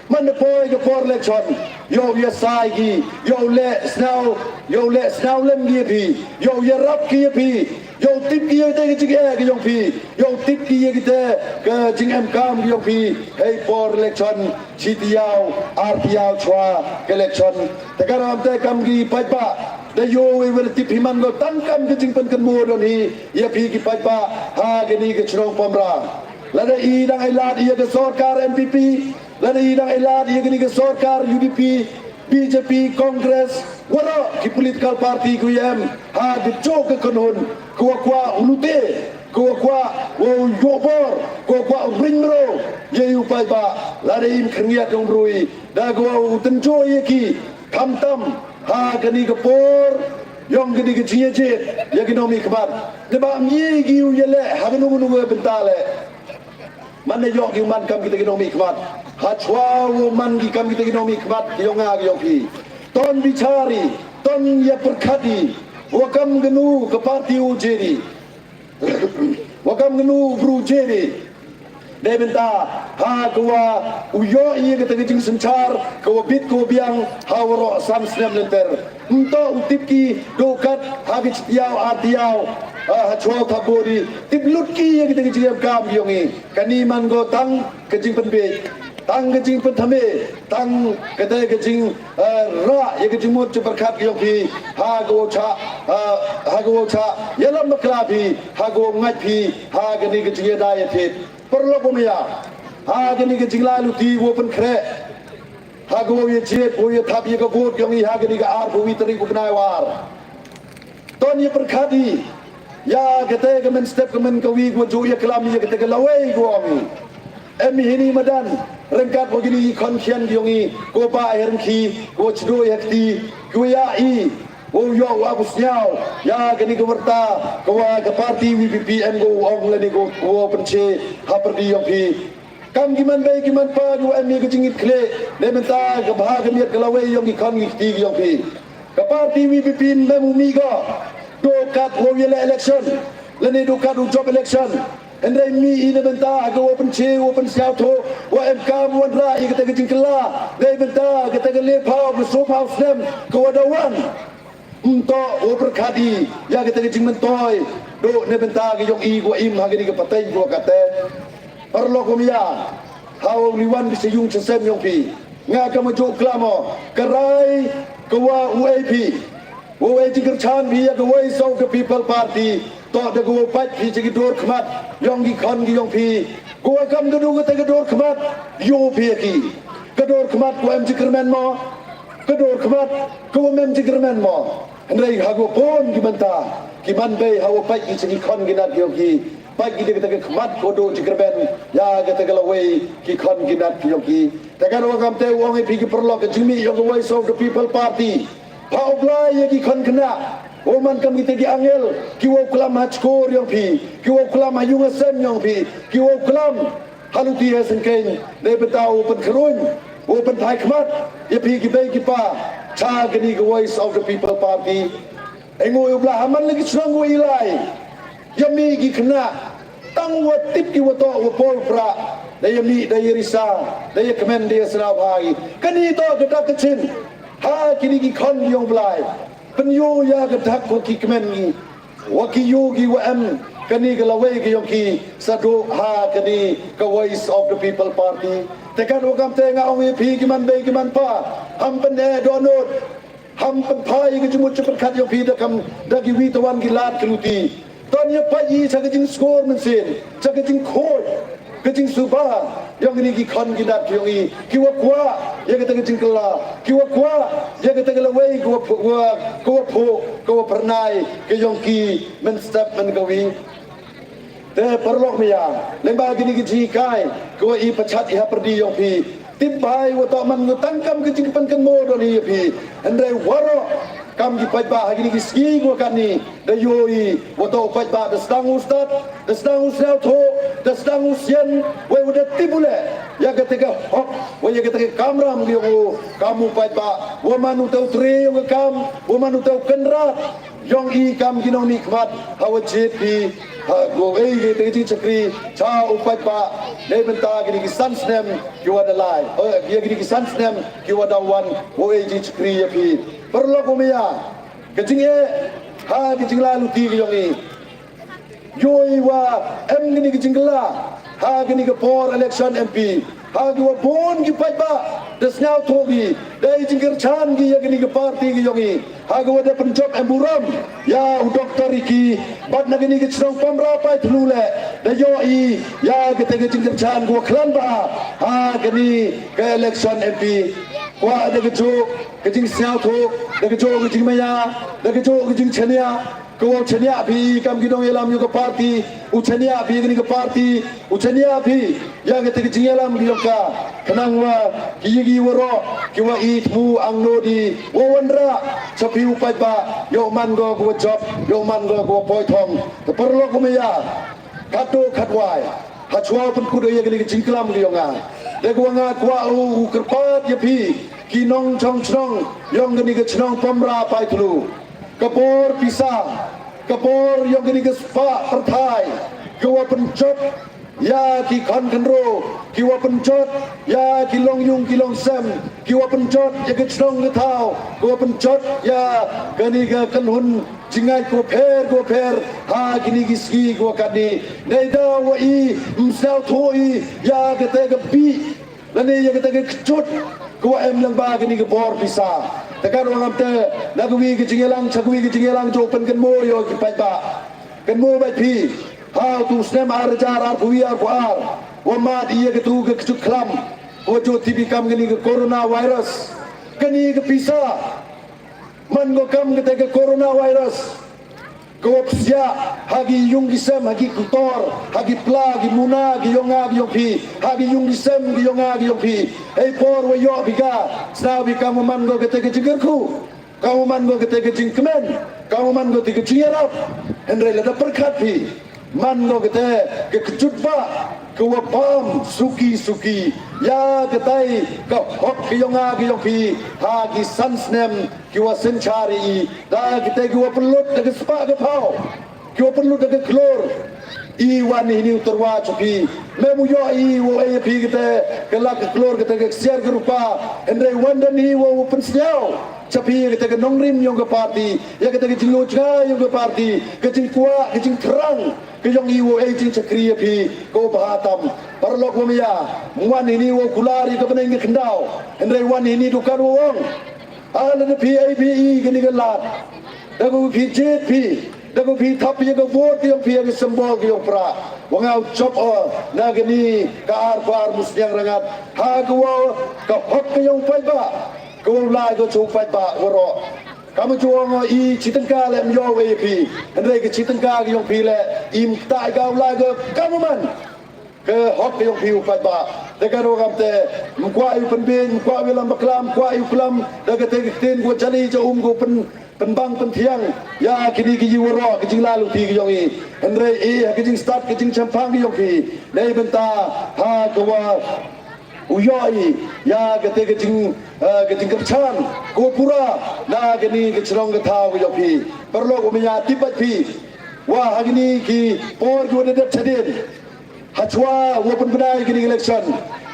Man da poi ka por election, yow ya sai ki, yow leh sñiaw, yow leh sñiaw lem ki ya phi, yow ya rap ki ya phi, yow tip ki ya kita ka jingeh ka yong phi, yow tip ki ya kita ka jingemkam ka yong phi. Hei por election, chi tayaaw, ar tayaaw chwa ka election. Te ka ram te kam ki paidbah, da yoh i wa da tip hi man ko tang kam ka jingpynkynmaw don hi ya phi ki paidbah ha kani ka chnong Pamra. Lada i dang ai lad ya ka sorkar N P P, lada i dang ai lad ya kani ka sorkar U D P, B J P, Congress, waroh ki political party ko ya em ha ka jooh ka kynhun, ko wa kwah u lute, ko wa kwah wow yoh bor, ko wa kwah u ring bro ya i u paidbah. Lada im khyndiat yong bru i, da ko wow tynjoh ya ki, khamtam ha kani ka por yong kani ka jingyajied ya ki nongmihkhmat. Neibhah ym ye ki u ya leh ha kano kano ka bynta leh. Man da yoh ki u man kam kita ki nongmihkhmat. Hachwa wow man ki kam kita ki nongmihkhmat ki yong nga ki yong phi, ton bichar i, ton ya pyrkhat i wa kam kano ka party u jied i, wa kam kano u bru u jied i. Dei bynta ha ka wa u yoh i ya kita ka jingsynchar ka wa bit ka wa biang ha waroh san snem lynter. Ym toh u tip ki, dooh kat ha ka chi tayaaw ar tayaaw, ah, hachwa u thap vote i, tip lut ki ya kita ka jingemkam ka yong i. Kani man ko tang ka jingpynbiej, tang ka jingpynthame, tang kata ka jing, eh, rah ya ka jingmut jingpyrkhat ka yong phi ha ka wow chah, eh, ha ka wow chah yalam bakla phi, ha ka wow ngait phi ha kani ka jingyada yathied. Paralok wa maya, ha kani ka jinglai luti wow pynkhreh ha ka wow yajied wow yathap ya ka vote yong i ha kani ka arphaw wi tarik u bnai wa ar. Ton ya pyrkhat i ya kata ka mynstep ka mynkawi ka wa jooh ya klam ya kata ka lawei ka wa ong i. Em i hini madan ryngkat wa kini ki khon khian ki yong i, ko wa bah i ha ryngkhi, ko wa chdoh i ha kti, ko wa ya i wow yoh wa pynsñiaw ya kani ka warta ka wa ka party V P P em ko wa ong lane ko wa pynche ha pyrdi yong phi. Kam ki manbei ki manpa ki wa em ya ka jingngit khlieh, dei bynta ka bha ka miat ka lawei yong ki khon ki kti ki yong phi. Ka party V P P ym em u mih ko dooh kat wow ya leh election, lane dooh kat u jop election. Hynrei mih i na bynta ka wow pynche, wow pynsñiawthooh, wa emkam wanrah ya kata ka jingkylla, dei bynta kata ka lephaw ka soophaw snem ka wa da wan. Ym toh wow pyrkhat i ya kata ka jingmyntoi dooh na bynta ka yong i ka wa im ha kani ka pateng ka wa kata. Paralok wa maya, ha wow liwan ki cha yung cha sem yong phi, nga kam wa jooh klam o, ka rai ka wa u ai phi, wow ai jingkyrchan phi ya ka Voice of the People Party, toh da ka wow pait phi cha ki dur khmat yong ki khon ki yong phi. Ka wa kam ka du kata ka dur khmat, yoh phi ya ki. Ka dur khmat ka wa em jingkyrmen mo, ka dur khmat ka wa ym em jingkyrmen mo. Hynrei ha ka wa bun ki bynta, ki manbei ha wow pait ki cha ki khon ki nat ki yong ki, pait ki da kata ka khmat ka wa du jingkyrmen ya kata ka lawei ki khon ki nat ki yong ki. Te ka wa kam te u ong i phi ki paralok, ka jingmih yong ka Voice of the People Party, pha u Blai ya ki khon khynnah, wow man kam kita ki angel ki wow klam ha chkor yong phi, ki wow klam ha yung ha sem yong phi, ki wow klam ha luti ha syngkeiñ, dei bynta wow pynkhrooñ, wow pynthai khmat ya phi ki bei ki pa cha kani ka Voice of the People Party. Ei ngooh u Blai, ha man la ki chnong wa i lai ya mih ki khynnah, tang wa tip ki wa toh wa poi pra, da ya mih, da ya risa, da ya kmen, da ya sñiawbha i. Kani toh ka dak ka chin ha kini ki khon ki yong u Blai, pynyoo ya ka dak wa ki kmen ngi, wa ki yoo ki wa em kani ka lawei ka yong ki sa dooh ha kani ka Voice of the People Party. Te ka wa kam te nga ong ya phi ki manbei ki manpa, ham pyneh dohnud, ham pynphai ya ka jingmut jingpyrkhat yong phi da kam, da ki wi tawan ki lad ki luti. Ton ya pait i cha ka jingskur mynsiem, cha ka jingkhooid, ka jingsu ba yong kini ki khon ki nat ki yong i, ki wa kwah ya kata ka jingkylla, ki wa kwah ya kata ka lawei ka wa phu-, wa, ka wa phuh, ka wa phyrnai ka yong ki mynstep mynkawi. Te paralok maya, lyngba kini ki jinghikai ka wa i pachat i hapyrdi yong phi, tip bha i wa toh man nga tang kam ka jingpynkynmaw don hi ya phi, hynrei waroh kam ki paidbah ha kini ki sngi ka wa katni, da yoh i wa toh u paidbah da sdang u stad, da sdang u sñiawthooh, da sdang u sian, wei wa da tip u leh ya kata ka hok, wei ya kata ka kamram ka yong u kam u paidbah, wa man u te u tre yong ka kam, wa man u te u kynrad yong i kam ki nongmihkhmat ha wa jied phi ha ka wa e kata ka jingchakri cha u paidbah neibynta kini ki san snem ki wa da lai, eh, ya kini ki san snem ki wa da wan, wa e jingchakri ya phi. Paralok wa maya, ka jingeh ha ka jinglaluti ka yong i, yoh i wa em kini ka jingkylla ha kini ka por election M P, ha ka wa bun ki paidbah da sñiawthooh ki, da i jingkyrchan ki ya kini ka party ka yong i, ha ka wa da pynjop em burom ya u Doctor Ricky, bad na kini ka chnong Pamra Paithlu leh da yoh i ya kata ka jingkyrchan ka wa khlan bha ha kani ka election M P. Kwah da ka jooh ka jingsñiawthooh, da ka jooh ka jingmaya, da ka jooh ka jingchaniah, ka wa u chaniah phi kam ki nongyalam yong ka party, u chaniah phi kani ka party, u chaniah phi ya kata ka jingyalam ki yong ka, khnang wa ki ya ki waroh ki wa i thmu angnud i wa wanrah cha phi u paidbah, yow man ko ka wa jop, yow man ko ka wa poi thong. Te paralok wa maya, khatduh khatwai, hachwa u pynkut ya kani ka jingklam ka yong nga, da ka wa nga kwah u kyrpad ya phi ki nongchong chnong yong kani ka chnong Pamra Paithlu, ka bor pisa, ka bor yong kani ka spah pyrthai ka wa pynjot ya ki khon khynroo, ki wa pynjot ya ki longyung ki longsem, ki wa pynjot ya ka chnong ka thaw, ki wa pynjot ya kani ka kynhun jingngait ka wa pher ka wa pher ha kini ki sngi ka wa katni. Neidaw wa i ym sñiawthooh i ya kata ka bih lane ya kata ka kjut ka wa em lyngba kani ka bor pisa. Te ka wa ngam te, na ka wi ka jingyalang cha ka wi ka jingyalang, jooh pynkynmaw ya ki paidbah. Kynmaw bha phi, ha u tu snem ar hajar arphaw wi arphaw ar, wa mad i ya ka tu ka kjut khlam ka wa jooh tip i kam kani ka coronavirus. Kani ka pisa man ko kam kata ka coronavirus ka wa psiah ha ki yung ki sem, ha ki ktor, ha ki pla, ki muna ki yong nga ki yong phi, ha ki yung ki sem ki yong nga ki yong phi. Hei por wa yoh phi ka, sñiaw phi kam wa man ko kata ka jingkyrkhu, kam wa man ko kata ka jingkmen, kam wa man ko kata ka jingyarap. Hynrei lada pyrkhat phi, man ko kata ka kjut bha ka wa pam suki suki ya kata ka hok ka yong nga ka yong phi ha ki san snem ki wa synchar i, da kata ka wa pynlut da ka spah ka phaw, ki wa pynlut da ka klur. I wan hini u tyrwa cha phi, mem u yoh i wow e ya phi kata ka lak ka klur, kata ka ksiar ka rupa, hynrei wan da ni wow pynsñiaw cha phi kata ka nongrim yong ka party, ya kata ka jingyoh jngai yong ka party, ka jingkwah ka jingthrang ka yong i wow e jingchakri ya phi ka wa bha tam. Paralok wa maya, ym wan hini wow kular ya ka bneng ka khyndaw, hynrei wan hini du kat wow ong, a lada phi e phi i kani ka lad, da ka phi jied phi, da ka phi thap ya ka vote ka yong phi, ya ka symbol ka yong pra, wa nga u chop o na kani ka arphaw ar musniang rangat, ha ka wa ka hok ka yong paidbah ka wa u lai ko cha u paidbah waroh. Kam wa jooh ong o i chi tyngka leh ym yoh wow e ya phi, hynrei ka chi tyngka ka yong phi leh im ktai ka u lai ko kam wa man ka hok ka yong phi u paidbah. Te ka wa ngam te, ym kwah i u pynbeiñ, ym kwah i u lam bakla, ym kwah i u klam da kata ka ktien ka wa jali cha um ka wa pyn, pynbang pynthiang ya kini ki yi waroh ka jinglaluti ka yong i, hynrei i ha ka jingstad ka jingchemphang ka yong phi neibynta ha ka wa u yoh i ya kata ka jing, eh, ka jingkyrchan ka wa pura na kani ka chnong ka thaw ka yong phi. Paralok wa maya, tip bha phi wa ha kini ki por ki wa da dep chadien, hachwa wow pynbna ya kani ka election,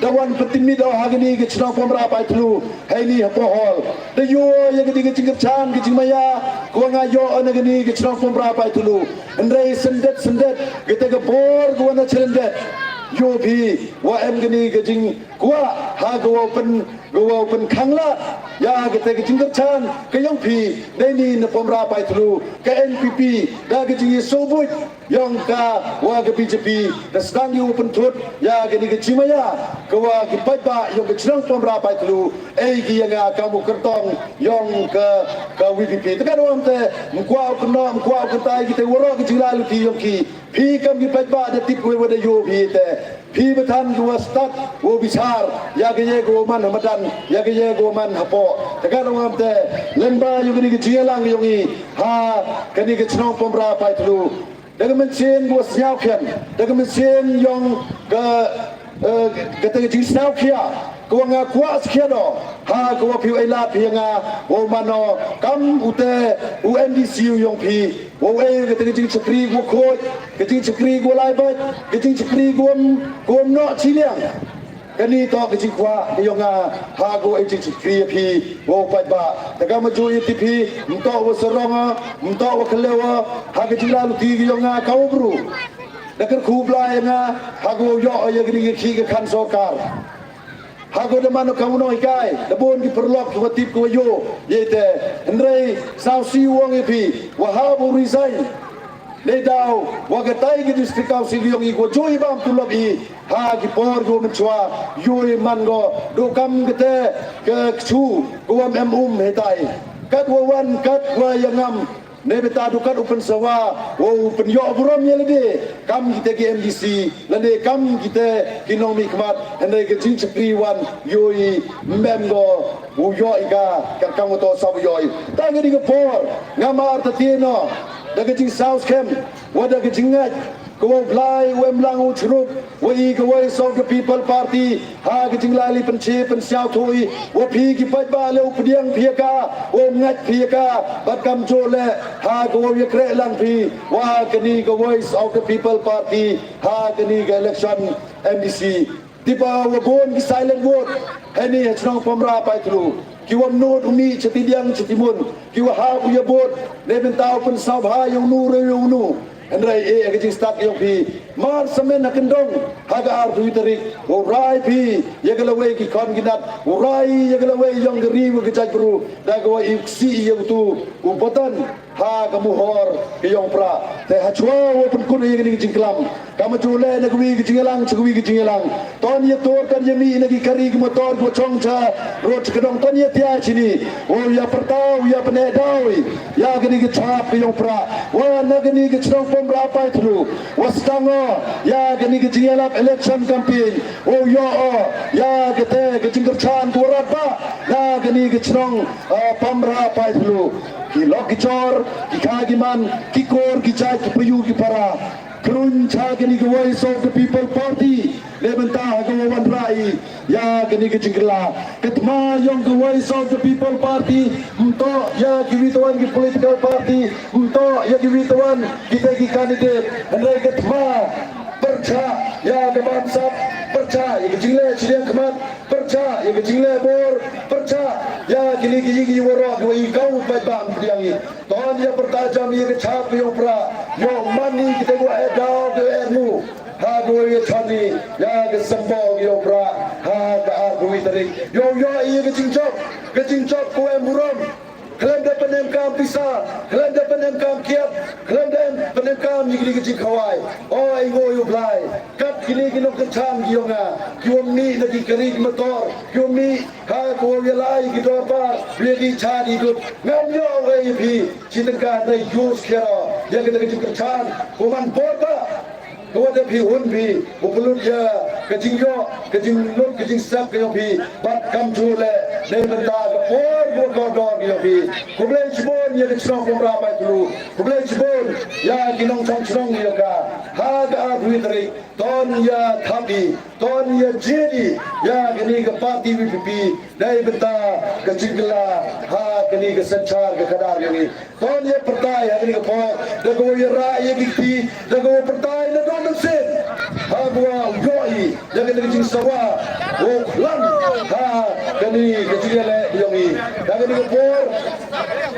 da wan pyntipmit o ha kani ka chnong Pamra Paithlu, heini ha Pohol, da yoh ya kani ka jingkyrchan ka jingmaya ka wa nga yoh na kani ka chnong Pamra Paithlu. Hynrei syndet syndet kata ka bor ka wa na chalyndet, yoh phi wa em kani ka jingkwah ha ka wow pyn, ka wow pynkhang lad ya kate ka jingkyrchan ka yong phi, dei ni na Pamra Paithlu, ka N P P, da ka jingyasobuit yong ka wa ka B J P, da sdang yow pynthut ya kani ka jingmaya ka wa ki paidbah yong ka chnong Pamra Paithlu e ki ya nga kam u kyrtong yong ka, ka V P P. Te ka dawam te, mkwah u kynnoh, mkwah u kyntai, kite waroh ka jinglaluti yong ki. Phi kam ki paidbah da tip wei wa da yoh phi te. Phi bathan ki wa stad, wa bichar, ya ka ye ka wa man ha madan, ya ka ye ka wa man hapoh. Te ka dawam te, lyngba yong kani ka jingyalang yong i ha kani ka chnong Pamra Paithlu, da ka mynsiem ka wa sñiaw khian, da ka mynsiem yong ka, eh, kate ka jingsñiaw khia ka wa nga kwah skhiat o, ha ka wa phi u e lad phi ya nga, wa u man o kam u te u M D C u yong phi, wa u e kate ka jingchakri ka wa khooid, ka jingchakri ka wa lai bait, ka jingchakri ka wa, ka wa noh chiliang. Kani toh ka jingkwah ka yong nga, ha ka wa e jingchakri ya phi, wa u paidbah. Te ka maju ya ti phi, mtoh wa sarong o, mtoh wa khalew o, ha ka jinglaluti ka yong nga ka wa bru. Da kyrkhu Blai ya nga, ha ka wa u yoh ya kani ka khih ka khan sorkar. Ha ka wa da man o kam u nonghikai, da bun ki paralok ki wa tip ki wa yoh, ye te, hynrei sñiawsih u ong ya phi, wa hap u resign. Neidaw wa katai ka District Council yong i ka wa jooh i bam tulop i ha ki por ka wa mynchwa, yow i man ko du kam kate ka kchu ka wa em um heitai. Kat wa wan, kat wa yangam, neibynta du kat u pynsawa, wa u pynyoh burom ya lade kam kite ki M D C, lade kam kite ki nongmihkhmat, hynrei ka jingchakri wan yow i mem ko u yoh i ka, kat kam wa toh sap u yoh i. Tang kani ka por, ngam artatien o da ka jingsaw skhem, wa da ka jingngait, ka wa u Blai u em lang u chrup, wa i ka Voice of the People Party, ha ka jinglai li pynche pynsñiawthooh i, wa phi ki paidbah le u pdiang phi ya ka, wa u ngait phi ya ka, bad kamjooh le, ha ka wa u yakreh lang phi, wa kani ka Voice of the People Party, ha kani ka election M D C. Tip o wa bun ki silent vote heini ha chnong Pamra Paithlu, ki wa mut u mih cha ti diang cha ti mun, ki wa hap u ya vote neibynta u pynsñiawbha ya unu re ya unu. Hynrei e ka jingstad yong phi, mar samen ha kyndong, ha ka arphaw wi tarik, wa u rai phi ya ka lawei ki khon ki nat, wa u rai ya ka lawei yong ka ri wa ka jaitbru, da ka wa i ksih ya utu u button ha ka muhor ka yong u Prah. Te hachwa wa pynkut ya kani ka jingklam, kam jooh le na ka wi ka jingyalang cha ka wi ka jingyalang, ton ya tur, ton ya mih na ki kari ki motor ki wa chong cha rud cha kdong, ton ya tia chini, wa u ya pyrta, u ya pyneh daw i ya kani ka chap ka yong u Prah, wa na kani ka chnong Pamra Paithlu, wa sdang o ya kani ka jingyalap election campaign, wa u yoh o ya kate ka jingkyrchan ka wa radbah na kani ka chnong, ah, Pamra Paithlu. Ki lok ki chor, ki kha ki man, ki kur ki jait, ki payu ki para, khlun cha kani ka Voice of the People Party neibynta ha ka wa wanrah i ya kani ka jingkylla. Ka thma yong ka Voice of the People Party, mtoh ya ki wi tawan ki political party, mtoh ya ki wi tawan kite ki candidate, hynrei ka thma pyrchah ya ka bamsap, pyrchah ya ka jingleh chiliang khmat, pyrchah ya ka jingleh bor, pyrchah ya kini ki ying i waroh ki wa i kam u paidbah pdiang i. Ton ya pyrta jam ya ka chap ka yong u Prah, yow man i kite ki wa eh daw, ki wa eh ngu, ha ka wa ya chani ya ka symboh ka yong u Prah ha ka arphaw wi tarik. Yow yoh i ya ka jingjop, ka jingjop ka wa em burom. Khlem da pynemkam pisa, khlem da pynemkam kiad, khlem da pynemkam ya kini ki jingkhawai. O, ai ngooh ya u Blai, kat kini ki nongkyrchan ki yong nga, ki wa mih na ki kari ki motor, ki wa mih ha ka wa ya lai ki dorbar, wa ya ki cha di dut. Ngam yoh u e ya phi chi tyngka, hynrei use khia o ya kani ka jingkyrchan ka wa man bor ba ka wa da phi hun phi u pynlut ya ka jingyoh, ka jinglut, ka jingsep ka yong phi, bad kam jooh le neibynta ka por ka wa kordor ka yong phi. Khublei chibun ya ka chnong Pamra Paithlu, khublei chibun ya ki nongchong chnong yong ka. Ha ka arphaw wi tarik, ton ya thap i, ton ya jied i ya kani ka party V P P neibynta ka jingkylla ha kani ka synchar ka khadar yong i. Ton ya pyrthai ha kani ka por, da ka wa ya rah ya ki kti, da ka wa pyrthai na dong mynsiem, ha ka wa u yoh i ya kani ka jingsawa, wow khlan ha kani ka jingyaleh yong i. Da kani ka por,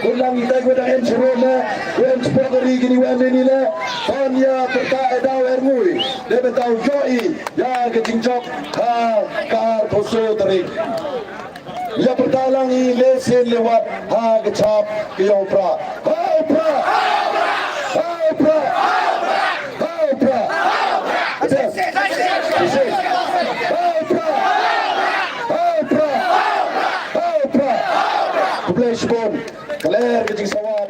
khlan i tai wa dang em charo na, wa em chapoh ka ri kini wa em ni le, ton ya pyrthai daw er ngui, da ba daw yoh i ya ka jingjop ha ka arphaw soo tarik. Ya pyrta lang i le sien le wat ha ka chap ka yong u Prah. Ha u Prah! Ha u Prah! Ha u Prah! Ha u Prah! Ha u Prah! Ha u Prah! Khublei shibun. Ka ler ka jingsawa.